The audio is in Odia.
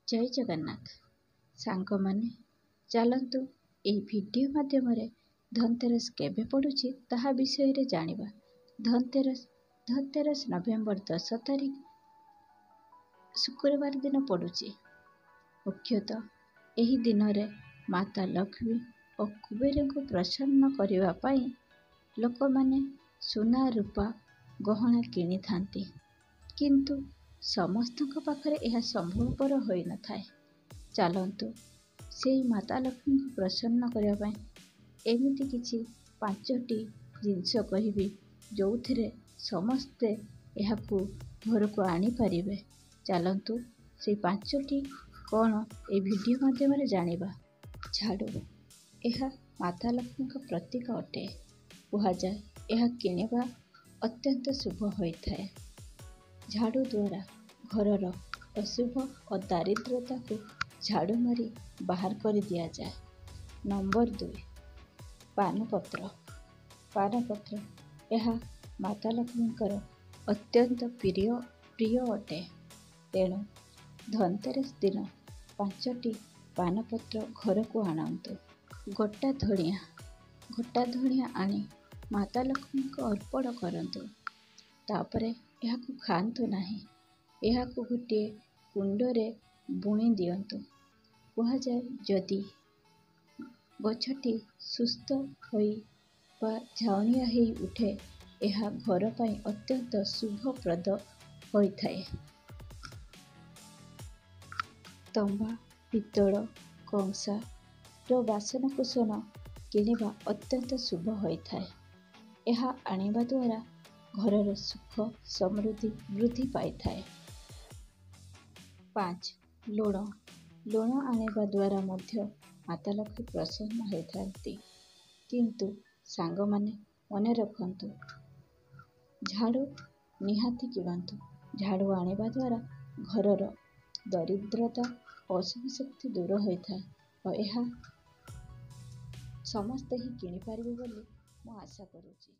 ଜୟ ଜଗନ୍ନାଥ ସାଙ୍ଗମାନେ, ଚାଲନ୍ତୁ ଏହି ଭିଡ଼ିଓ ମାଧ୍ୟମରେ ଧନତେରସ କେବେ ପଡ଼ୁଛି ତାହା ବିଷୟରେ ଜାଣିବା। ଧନତେରସ ନଭେମ୍ବର 10 ତାରିଖ ଶୁକ୍ରବାର ଦିନ ପଡ଼ୁଛି। ମୁଖ୍ୟତଃ ଏହି ଦିନରେ ମାତା ଲକ୍ଷ୍ମୀ ଓ କୁବେରଙ୍କୁ ପ୍ରସନ୍ନ କରିବା ପାଇଁ ଲୋକମାନେ ସୁନା ରୂପା ଗହଣା କିଣିଥାନ୍ତି, କିନ୍ତୁ ସମସ୍ତଙ୍କ ପାଖରେ ଏହା ସମ୍ଭବପର ହୋଇନଥାଏ। ଚାଲନ୍ତୁ ସେଇ ମାତା ଲକ୍ଷ୍ମୀଙ୍କୁ ପ୍ରସନ୍ନ କରିବା ପାଇଁ ଏମିତି କିଛି 5ଟି ଜିନିଷ କହିବି ଯେଉଁଥିରେ ସମସ୍ତେ ଏହାକୁ ଘରକୁ ଆଣିପାରିବେ। ଚାଲନ୍ତୁ ସେଇ 5ଟି କ'ଣ ଏହି ଭିଡ଼ିଓ ମାଧ୍ୟମରେ ଜାଣିବା। ଝାଡ଼ୁ, ଏହା ମାତା ଲକ୍ଷ୍ମୀଙ୍କ ପ୍ରତୀକ ଅଟେ। କୁହାଯାଏ ଏହା କିଣିବା ଅତ୍ୟନ୍ତ ଶୁଭ ହୋଇଥାଏ। ଝାଡ଼ୁ ଦ୍ୱାରା ଘରର ଅଶୁଭ ଓ ଦାରିଦ୍ରତାକୁ ଝାଡ଼ୁ ମାରି ବାହାର କରି ଦିଆଯାଏ। ନମ୍ବର 2, ପାନପତ୍ର। ପାନପତ୍ର ଏହା ମାତା ଲକ୍ଷ୍ମୀଙ୍କର ଅତ୍ୟନ୍ତ ପ୍ରିୟ ଅଟେ। ତେଣୁ ଧନତେରସ ଦିନ 5ଟି ପାନପତ୍ର ଘରକୁ ଆଣନ୍ତୁ। ଗୋଟା ଧଣିଆ, ଗୋଟା ଧଣିଆ ଆଣି ମାତା ଲକ୍ଷ୍ମୀଙ୍କୁ ଅର୍ପଣ କରନ୍ତୁ। ତାପରେ ଏହାକୁ ଖାଆନ୍ତୁ ନାହିଁ, ଏହାକୁ ଗୋଟିଏ କୁଣ୍ଡରେ ବୁଣି ଦିଅନ୍ତୁ। କୁହାଯାଏ ଯଦି ଗଛଟି ସୁସ୍ଥ ହୋଇ ବା ଝାଉଁଳିଆ ହେଇ ଉଠେ, ଏହା ଘର ପାଇଁ ଅତ୍ୟନ୍ତ ଶୁଭପ୍ରଦ ହୋଇଥାଏ। ତମ୍ବା, ପିତ୍ତଳ, କଂସାର ବାସନକୁସନ କିଣିବା ଅତ୍ୟନ୍ତ ଶୁଭ ହୋଇଥାଏ। ଏହା ଆଣିବା ଦ୍ୱାରା ଘରର ସୁଖ ସମୃଦ୍ଧି ବୃଦ୍ଧି ପାଇଥାଏ। 5, ଲୁଣ। ଲୁଣ ଆଣିବା ଦ୍ୱାରା ମଧ୍ୟ ମାତା ଲକ୍ଷ୍ମୀ ପ୍ରସନ୍ନ ହୋଇଥାନ୍ତି। କିନ୍ତୁ ସାଙ୍ଗମାନେ ମନେ ରଖନ୍ତୁ, ଝାଡ଼ୁ ନିହାତି କିଣନ୍ତୁ। ଝାଡ଼ୁ ଆଣିବା ଦ୍ୱାରା ଘରର ଦରିଦ୍ରତା ଓ ଅଶୁଭ ଶକ୍ତି ଦୂର ହୋଇଥାଏ ଓ ଏହା ସମସ୍ତେ ହିଁ କିଣିପାରିବେ ବୋଲି ମୁଁ ଆଶା କରୁଛି।